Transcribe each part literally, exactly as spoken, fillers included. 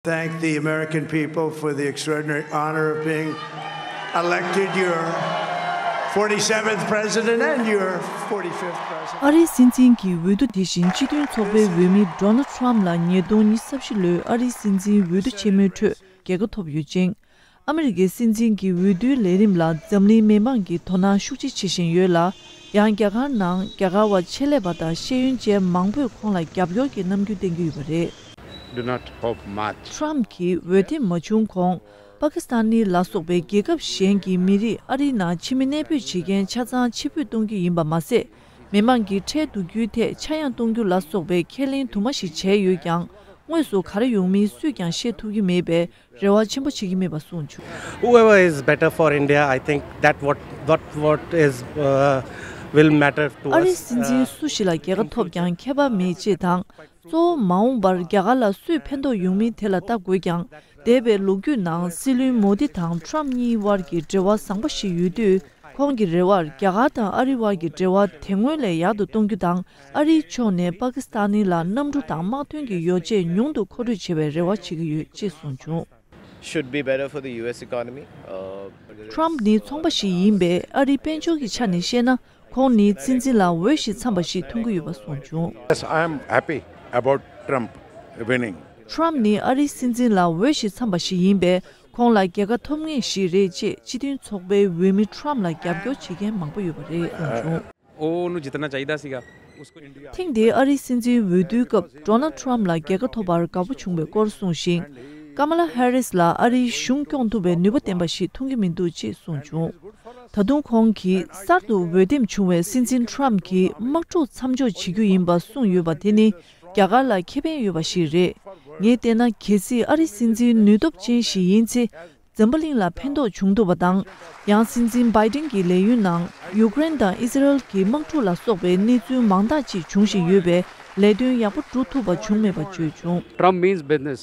Thank the American people for the extraordinary honor of being elected your forty-seventh president and your forty-fifth president. ཨ་རིའི་སྲིད་འཛིན་གྱི་འོས་བསྡུ་དེ་བཞིན་སྤྱི་མཐུན་ཚོགས་པའི་འོས་མི་Donald Trump ལ་ཉིས་སྟོང་ཉི་ཤུ་རྩ་བཞི་ལོའི་ཨ་རིའི་སྲིད་འཛིན་འོས་བསྡུ་ཆེན་མོའི་ཁྲོད་རྒྱལ་ཁ་ཐོབ་ཡོད་ཅིང་། ཨ་མི་རི་ཀའི་སྲིད་འཛིན་གྱི་འོས་བསྡུའི་ལས་རིམ་ལ་འཛམ་གླིང་མི་མང་གིས་དོ་སྣང་ཤུགས་ཆེ་བྱེད་བཞིན་ཡོད་ལ། ཡང་རྒྱ་གར་ནང་རྒྱ་གར་བ་ཆེད་ལས་པ་དང་ཤེས་ཡོན་ཅན་མང་པོས་ཁོང་ལ་རྒྱབ་སྐྱོར་གྱི་རྣམ་འགྱུར་བསྟན་གྱི་ཡོད་པ་རེད། Do not hope much. Trump གྱིས་འོས་འདེམས་མ་བྱུང་གོང་། པ་ཀི་སི་ཐན་ནི་ལ་སོགས་པའི་རྒྱལ་ཁབ་གཞན་གྱི་མི་རིགས་ཨ་རིའི་ནང་ཕྱི་མི་གནས་སྤོས་བྱེད་མཁན་ཆ་ཚང་ཕྱིར་འབུད་གཏོང་རྒྱུ་ཡིན་པ་མ་ཟད། མི་མང་གི་ཁྲལ་བསྡུ་རྒྱུའི་ཐད་ཆག་ཡང་གཏོང་རྒྱུ་ལ་སོགས་པའི་ཁས་ལེན་དུ་མ་ཞིག་བྱས་ཡོད་ཀྱང་། དངོས་སུ་ག་རེ་ཡོང་མིན་སུས་ཀྱང་ཤེས་ཐུབ་ཀྱི་མེད་པས་རེ་བ་ཆེན་པོ་བྱེད་ཀྱི་མེད་པ་གསུངས་བྱུང་། Whoever is better for India, I think that what, what, what is, uh, will matter to us. ཨ་རིའི་སྲིད་འཛིན་སུ་ཞིག་ལ་རྒྱལ་ཁ་ཐོབ་ཀྱང་ཁྱད་པར་མེད་ཅེས་དང་། གཙོ་བོ་མ་འོངས་པར་རྒྱ་གར་ལ་སུས་ཕན་ཐོགས་ཡོང་མིན་དེ་ལ་ལྟ་དགོས་ཀྱང་། འདས་པའི་ལོ་རྒྱུས་ནང་སྲིད་བློན་མོ་དི་དང་ཁྲམ་གཉིས་དབར་གྱི་འབྲེལ་བ་བཟང་པོ་ཞིག་ཡོད་དུས། ཁོང་གི་རེ་བར་རྒྱ་གར་དང་ཨ་རི་དབར་གྱི་འབྲེལ་བ་དེ་སྔོན་ལས་ཡག་ཏུ་གཏོང་རྒྱུ་དང་། ཨ་རིའི་ཕྱོགས་ནས་པ་ཀི་སི་ཐན་ནི་ལ་གནམ་གྲུ་དང་དམག་དོན་གྱི་ཡོ་བྱད་ཉུང་དུ་མཁོ་སྤྲོད་བྱེད་པའི་རེ་བ་བྱེད་ཀྱི་ཡོད་ཅེས་གསུངས་བྱུང་། Should be better for the U S economy. Uh, Trump ནི་ཚོང་པ་ཞིག་ཡིན་པས་ཨ་རིའི་དཔལ་འབྱོར་གྱི་ཆ་ནས་བཤད་ན། ཁོང་ནི་སྲིད་འཛིན་ལ་འོས་ཤིག་འཚམས་པ་ཞིག་མཐོང་གི་ཡོད་པ་གསུངས་བྱུང་། Yes, I am happy about Trump winning. Trump ནི་ཨ་རིའི་སྲིད་འཛིན་ལ་འོས་ཤིག་འཚམས་པ་ཞིག་ཡིན་པས། ཁོང་ལ་རྒྱལ་ཁ་ཐོབ་ངེས་ཤིག་རེད་ཅེས་སྤྱི་མཐུན་ཚོགས་པའི་འོས་མི་Trump ལ་རྒྱབ་སྐྱོར་བྱེད་མཁན་མང་པོ་ཡོད་པ་རེད་གསུངས་བྱུང་། ਉਹ ਉਹਨੂੰ ਜਿੱਤਣਾ ਚਾਹੀਦਾ ਸੀਗਾ। ཐེངས་འདིའི་ཨ་རིའི་སྲིད་འཛིན་འོས་བསྡུའི་སྐབས་Donald Trump ལ་རྒྱལ་ཁ་ཐོབ་པར་དགའ་པོ་བྱུང་བའི་སྐོར་གསུངས་ཤིང་། Kamala Harris ལ་ཨ་རིའི་གཞུང་སྐྱོང་ཐུབ་པའི་ནུས་པ་ལྡན་པ་ཞིག་མཐོང་གི་མི་འདུག་ཅེས་གསུངས་བྱུང་། ད་དུང་ཁོང་གིས་གསར་དུ་འོས་འདེམས་བྱུང་བའི་སྲིད་འཛིན་Trump གྱིས་དམག་འཁྲུག་མཚམས་འཇོག་བྱེད་རྒྱུ་ཡིན་པ་གསུངས་ཡོད་པ་དེ་ནི་རྒྱ་གར་ལ་ཁེ་ཕན་ཡོད་པ་ཞིག་རེད། ངས་བལྟས་ན་གལ་སྲིད་ཨ་རིའི་སྲིད་འཛིན་ནུས་སྟོབས་ཅན་ཞིག་ཡིན་ཚེ། འཛམ་བུ་གླིང་ལ་ཕན་ཐོགས་བྱུང་ཐུབ་པ་དང་། ཡང་སྲིད་འཛིན་Biden གྱི་ལས་ཡུན་ནང་ཡུཀ་རེན་དང་ཨི་ཟི་རལ་གྱི་དམག་འཁྲུག་ལ་སོགས་པའི་གནས་ཚུལ་མང་དག་ཅིག་འབྱུང་བཞིན་ཡོད་པས་ལས་དོན་ཡག་པོ་སྒྲུབ་ཐུབ་པ་བྱུང་མེད་པ་བརྗོད་བྱུང་། Trump means business.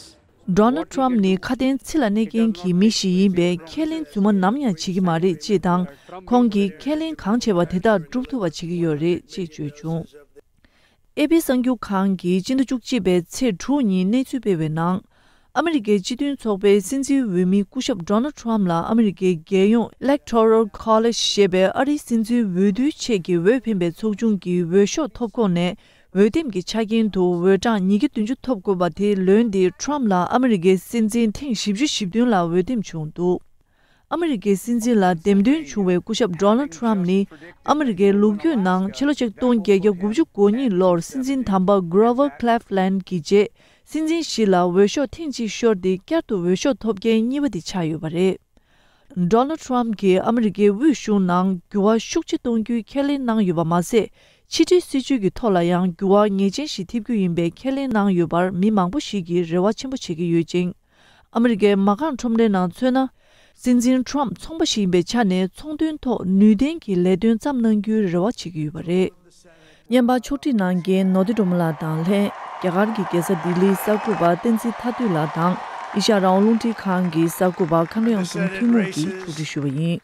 Donald Trump ནི་ཁ་དན་ཚིག་ལ་གནས་མཁན་གྱི་མི་ཞིག་ཡིན་པས་ཁས་ལེན་རྫུན་མ་ནམ་ཡང་བྱེད་ཀྱི་མ་རེད་ཅེས་དང་། ཁོང་གིས་ཁས་ལེན་གང་བྱས་པ་དེ་དག་སྒྲུབ་ཐུབ་པ་བྱེད་ཀྱི་ཡོད་རེད་ཅེས་བརྗོད་བྱུང་། ཨེ་པི་གསར་འགྱུར་ཁང་གིས་སྤྱི་ཟླ་བཅུ་གཅིག་པའི་ཚེས་དྲུག་ཉིན་གནས་ཚུལ་སྤེལ་བའི་ནང་། ཨ་མི་རི་ཀའི་སྤྱི་མཐུན་ཚོགས་པའི་སྲིད་འཛིན་འོས་མི་སྐུ་ཞབས་Donald Trump ལ་ཨ་མི་རི་ཀའི་རྒྱལ་ཡོངས་Electoral College ཞེས་པའི་ཨ་རིའི་སྲིད་འཛིན་འོས་བསྡུའི་ཆེད་ཀྱི་འོས་འཕེན་པའི་ཚོགས་ཆུང་གིས་འོས་ཤོག་ཐོབ་ཁོངས་ནས་འོས་འདེམས་ཀྱི་ཆ་རྐྱེན་དུ་འོས་གྲངས་ཉིས་བརྒྱ་བདུན་ཅུ་ཐོབ་དགོས་པ་དེ་ལོན་ཏེ་Trump ལ་ཨ་མི་རི་ཀའི་སྲིད་འཛིན་ཐེངས་བཞི་བཅུ་ཞེ་བདུན་ལ་འོས་འདེམས་བྱུང་འདུག་ཨ་མི་རི་ཀའི་སྲིད་འཛིན་ལ་འདེམས་ཐོན་བྱུང་བའི་སྐུ་ཞབས་Donald Trump ནི་ཨ་མི་རི་ཀའི་ལོ་རྒྱུས་ནང་ཕྱི་ལོ་ཆིག་སྟོང་བརྒྱད་བརྒྱ་དགུ་བཅུ་གོ་གཉིས་ལོར་སྲིད་འཛིན་དམ་པ་Grover Cleveland གྱི་རྗེས་སྲིད་འཛིན་ཞིག་ལ་འོས་ཤོག་ཐེངས་གཅིག་ཤོར་ཏེ་བསྐྱར་དུ་འོས་ཤོག་ཐོབ་མཁན་གཉིས་པ་དེ་ཆགས་ཡོད་པ་རེད། Donald Trump གྱིས་ཨ་མི་རི་ཀའི་དབུས་གཞུང་ནང་འགྱུར་བ་ཤུགས་ཆེ་གཏོང་རྒྱུའི་ཁས་ལེན་གནང་ཡོད་པ་མ་ཟད། ཕྱི་འབྲེལ་སྲིད་ཇུས་ཀྱི་ཐོག་ལ་ཡང་འགྱུར་བ་ངེས་ཅན་ཞིག་ཐེབས་རྒྱུ་ཡིན་པའི་ཁས་ལེན་གནང་ཡོད་པར་མི་མང་པོ་ཞིག་གིས་རེ་བ་ཆེན་པོ་བྱེད་ཀྱི་ཡོད་ཅིང་། ཨ་མི་རི་ཀའི་མ་རྐང་ཁྲོམ་རའི་ནང་མཚོན་ན། སྲིད་འཛིན་Trump ཚོང་པ་ཞིག་ཡིན་པའི་ཆ་ནས་ཚོང་དོན་ཐོག་ནུས་ལྡན་གྱི་ལས་དོན་བརྩམས་གནང་རྒྱུའི་རེ་བ་བྱེད་ཀྱི་ཡོད་པ་རེད། བརྙན་པར་ཕྱོགས་སྒྲིག་གནང་མཁན་ནོར་བུ་སྒྲོལ་མ་ལགས་དང་ལྷན། རྒྱ་གར་གྱི་རྒྱལ་ས་ལྡི་ལིའི་གསར་འགོད་པ་བསྟན་འཛིན་མཐའ་འདུས་ལགས་དང་། ཨེ་ཤ་ཡ་རང་དབང་རླུང་འཕྲིན་ཁང་གི་གསར་འགོད་པ་མཁའ་འགྲོ་གཡང་འཛོམས་ཐུན་མོང་གིས་ཕྱོགས་སྒྲིག་ཞུས་པ་ཡིན།